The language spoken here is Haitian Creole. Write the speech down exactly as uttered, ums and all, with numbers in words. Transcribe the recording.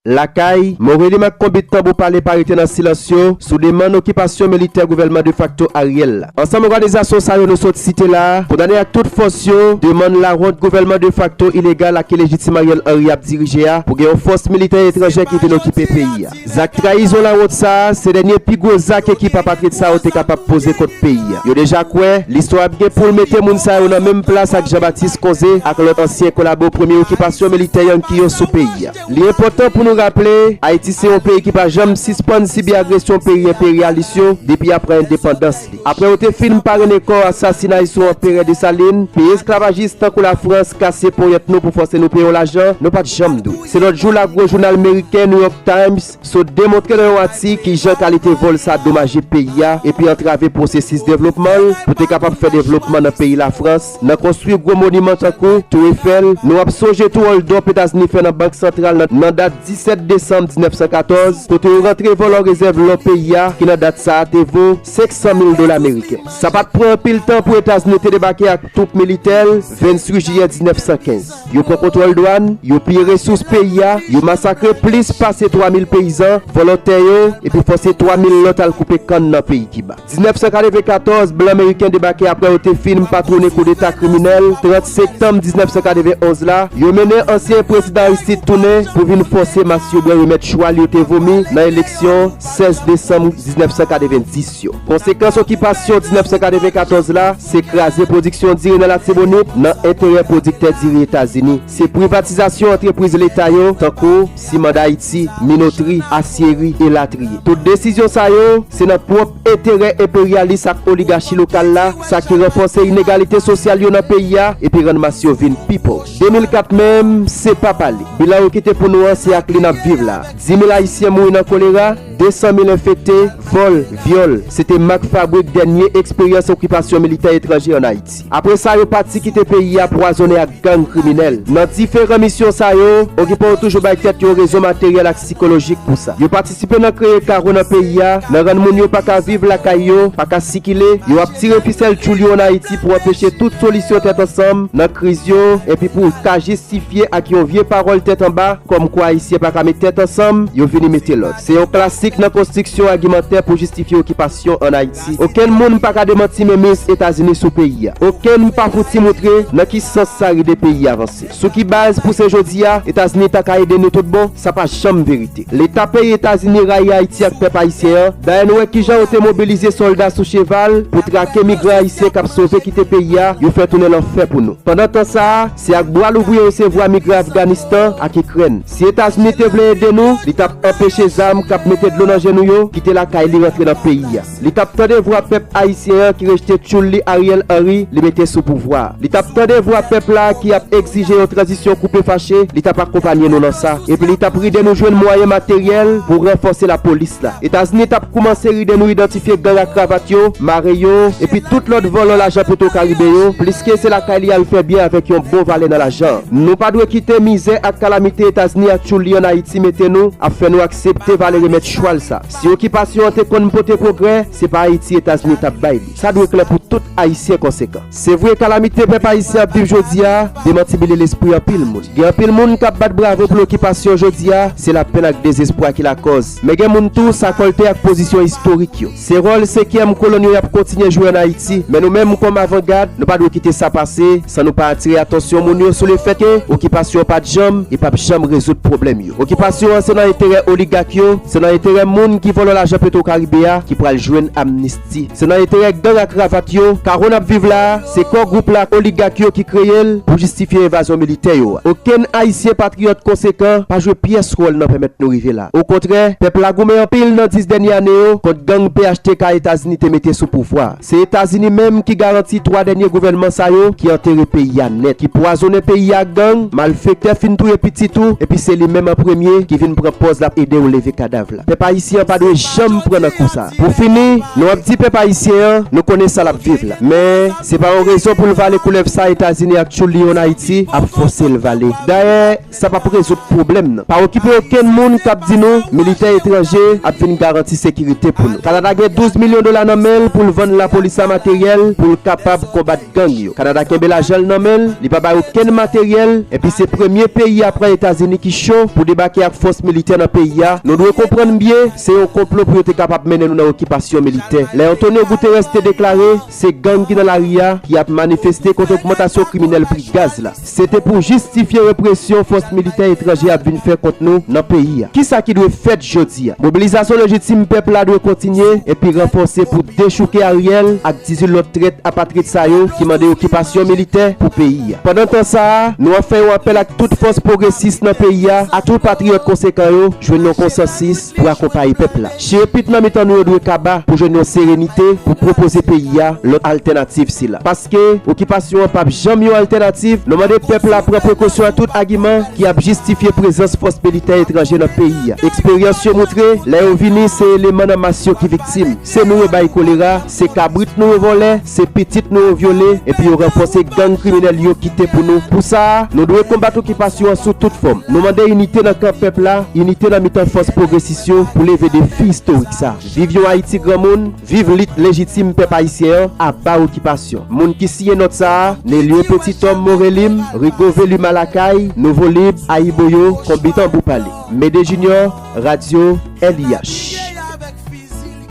lakay, Moreli ak konbit Tanbou Palé pa rete nan silans yo sou demann okipasyon militè gouvèlman defakto Ariel la. Ansanm òganizasyon sa yo nou sot site la a kondane ak tout fòs yo demann lawont gouvèlman defakto ilegal ak ilejitim Ariel Henry ap dirije a pou gen yon fòs militè etranjè ki vin okipe peyi a. Zak trayizon lawont sa a, se dènye pi gwo zak ekip apatrid sa yo te kapab poze kont peyi a. Yo deja kwè, listwa ap gen pou l mete moun sa yo nan menm plas ak Jean Baptiste Conzé ak lòt ansyen kolabo premye okipasyon militè Yankee yo sou peyi a. Li enpòtan pou nou raple, Ayiti se yon peyi ki pa janm sispann sibi agresyon peyi enperyalis yo depi apre endepandans li. Apre yo te fin parene kò asasinay sou Anperè Desalin, peyi esklavajis tankou Lafrans kase ponyèt nou pou fòse nou peye yon lajan nou pa t janm dwe. Se lòt jou la gwo jounal meriken New York Times sot demontre nan yon atik kijan kalite vòl sa domaje peyi a epi antrave pwosesis devlopman l pou te kapab fè devlopman nan peyi Lafrans, nan konstwi gwo moniman tankou Tou Efèl. Nou ap sonje tou òldòp Etazini fè nan Bank Santral nan, nan dat disèt desanm diznèf san katòz, kote yo rantre vòlò rezèv lò peyi a, ki nan dat sa a te vo senk san mil dola meriken. Sa pa t pran anpil tan pou Etazini te debake ak twoup militè l, venntuit jiyè diznèf san kenz. Yo pran kontwòl dwàn, yo piye resous peyi a, yo masakre plis pase twa mil peyizan, vòlòntè yo, epi fòse twa mil lòt al koupe kann nan peyi Kiba. Diznèf san katrevenkatòz, blan meriken debake apre yo te fin patwone koudeta kriminèl trant septanm diznèf san katrevenonz la, yo mennen ansyen prezidan Aristide tounen pou vin fòse mas yo bwè remèd chwal yo te vomi nan eleksyon sèz desanm diznèf san katrevendis yo. Konsekans okipasyon diznèf san katrevenkatòz la, se kraze pwodiksyon diri nan Latibonit nan enterè pwodiktè diri Etazini. Se privatizasyon antrepriz leta yo, tankou Siman Dayiti, Minotri, Asyeri, elatriye. Tout desizyon sa yo, se nan pwòp enterè enperyalis ak oligachi lokal la, sa ki ranfòse inegalite sosyal yo nan peyi a epi rann mas yo vin pi pòv. De mil kat menm, se pa pale. Bilan yo kite pou nou an, se ak li n ap viv la. Dis mil Ayisyen mouri nan kolera, de san mil enfekte, vòl, vyòl. Se te mak fabrik dènye eksperyans okipasyon militè etranje ann Ayiti. Apre sa, yo pati kite peyi a pwazonnen ak gang kriminèl. Nan diferan misyon sa yo, okipan yo toujou bay tèt yo rezon materyèl ak sikolojik pou sa. Yo patisipe nan kreye kawo nan peyi a, nan rann moun yo pa ka viv lakay yo, pa ka sikile, yo ap tire fisèl tchoul yo ann Ayiti pou anpeche tout solisyon tèt ansanm nan kriz yo, epi pou ka jistifye ak yon vye pawòl tèt anba, kòmkwa Ayisyen pa ka met tèt ansanm, yo vini mete lòd. Se yon klasik nan konstriksyon agimantè pou jistifye okipasyon ann Ayiti. Okenn moun pa ka demanti menmis Etazini sou peyi a. Okenn pa fouti moutre nan ki sans sa ride peyi a vanse. Sou ki baz pou se jodi a, Etazini ta ka ede nou tout bon, sa pa janm verite. Leta peyi Etazini rayi Ayiti ak pèp ayisyen an. Dayè nou wè kijan yo te mobilize sòlda sou cheval pou trake migran ayisyen k ap sove kite peyi a, yo fè tounen lanfè pou nou. Pandan tan sa a, se ak bra louvri yo resevwa migran Afganistan ak Ikrèn. Si Etazini te vle ede nou, li t ap anpeche zam k ap mete dlo nan je nou yo kite lakay li rantre nan peyi a. Li t ap tande vwa pèp ayisyen an ki rejte tchoul li Ariel Henry li mete sou pouvwa a. Li t ap tande vwa pèp la ki ap egzije yon tranzisyon koupe fache, li t ap akonpanye nou nan sa. Epi li t ap ride nou jwenn mwayen materyèl pou ranfòse lapolis la. Etazini t ap koumanse ride nou idantifye gang ak kravat yo, mare yo, epi tout lòt vòlò lajan Petwokaribe yo, pliske se lakay li al fè byen avèk yon bon valè nan lajan. Nou pa dwe kite mizè ak kalamite Etazini ak tchoul li ann Ayiti mete nou ap fè nou aksepte vale remèd chwal sa. Si okipasyon an te konn pote pwogrè, se pa Ayiti Etazini t ap bay li. Sa dwe klè pou tout Ayisyen konsekan. Se vre, kalamite pèp ayisyen ap viv jodi a demantibile lespri anpil moun. Gen anpil moun k ap bat bravo pou lokipasyon jodi a, se lapenn ak dezespwa ki lakòz. Men gen moun tou, sa kòlte ak pozisyon istorik yo. Se wòl senkyèm kolon yo y ap kontinye jwe ann Ayiti. Men nou menm, kòm avangad, nou pa dwe kite sa pase san nou pa atire atansyon moun yo sou lefèt ke okipasyon an pa t janm e p ap janm rezoud pwoblèm yo. Okipasyon an se nan enterè oligak yo, se nan enterè moun ki vòlò lajan Petwokaribe a ki pral jwenn amnisti. Se nan enterè gang ak kravat yo, kawo n ap viv la a, se kò gwoup la ak oligak yo ki kreye l pou jistifye envazyon militè yo a. Okenn Ayisyen patriyòt konsekan pa jwe pyès wòl nan pèmèt nou rive la. Okontrè, pèp la goumen anpil nan dis dènye ane yo kont gang P H T K Etazini te mete sou pouvwa a. Se Etazini menm ki garanti twa dènye gouvènman sa yo ki antere peyi a nèt, ki pwazonnen peyi a ak gang, malfektè fin touye pitit ou, epi se li menm an premye ki vin pran pòz l ap ede w leve kadav la. Pèp Ayisyen an pa dwe janm pran nan kou sa. Pou fini, nou ap di pèp ayisyen an, nou konnen sa l ap viv la. Men, se pa yon rezon pou l vale koulèv sa Etazini ak tchoul li ann Ayiti ap fòse l vale. Dayè, sa p ap rezoud pwoblèm nan. Pa okipe okenn moun k ap di nou militè etranje ap vin garanti sekirite pou nou. Kanada gen douz milyon dola nan men l pou l vann lapolis la materyèl pou l kapab konbat gang yo. Kanada kenbe lajan l nan men l, li pa bay okenn materyèl, epi se premye peyi apre Etazini ki cho pou debake ak fòs militè nan peyi a. Nou dwe konprann byen, se yon konplo pou yo te kapab mennen nou nan okipasyon militè. Lè Antonio Guterres te deklare, se gang ki nan lari a ki ap manifeste kont ogmantasyon kriminèl pri gaz la. Se te pou jistifye represyon fòs militè etranje ap vin fè kont nou nan peyi a. Kisa ki dwe fèt jodi a? Mobilizasyon lejitim pèp la dwe kontinye epi ranfòse pou dechouke Ariel ak dizuit lòt trèt apatrid sa yo ki mande okipasyon militè pou peyi a. Pandan tan sa a, nou ap fè yon apèl ak tout fòs pwogresis nan peyi a, ak tout patriyòt konsekan yo, jwenn yon konsansis pou akonpaye pèp la. Chire pit nan mitan nou yo dwe kaba pou jwenn yon serenite pou pwopoze peyi a lòt altènativ sila. Paske okipasyon an p ap janm yon altènativ, nou mande pèp la pran prekosyon ak tout agiman ki ap jistifye prezans fòs militè etranje nan peyi a. Eksperyans yo montre, lè yo vini, se eleman nan mas yo ki viktim. Se nou yo bay kolera, se kabrit nou yo vòlè, se pitit nou yo vyole, epi yo ranfòse gang kriminèl yo kite pou nou. Pou sa a, nou dwe konbat okipasyon an sou tout fòm. Nou mande inite nan kan pèp la, inite nan mitan fòs pwogresis yo pou leve defi istorik sa. Viv yon Ayiti granmoun, viv lit lejitim pèp ayisyen an, aba okipasyon. Moun ki siyen nòt sa a, Nelio Petithomme Morelim, Rigaud Velu Malacaille, Nouvo Lib, Ayiboyo, Konbit Tanbou Pale. Mede Junior, Radyo L I H.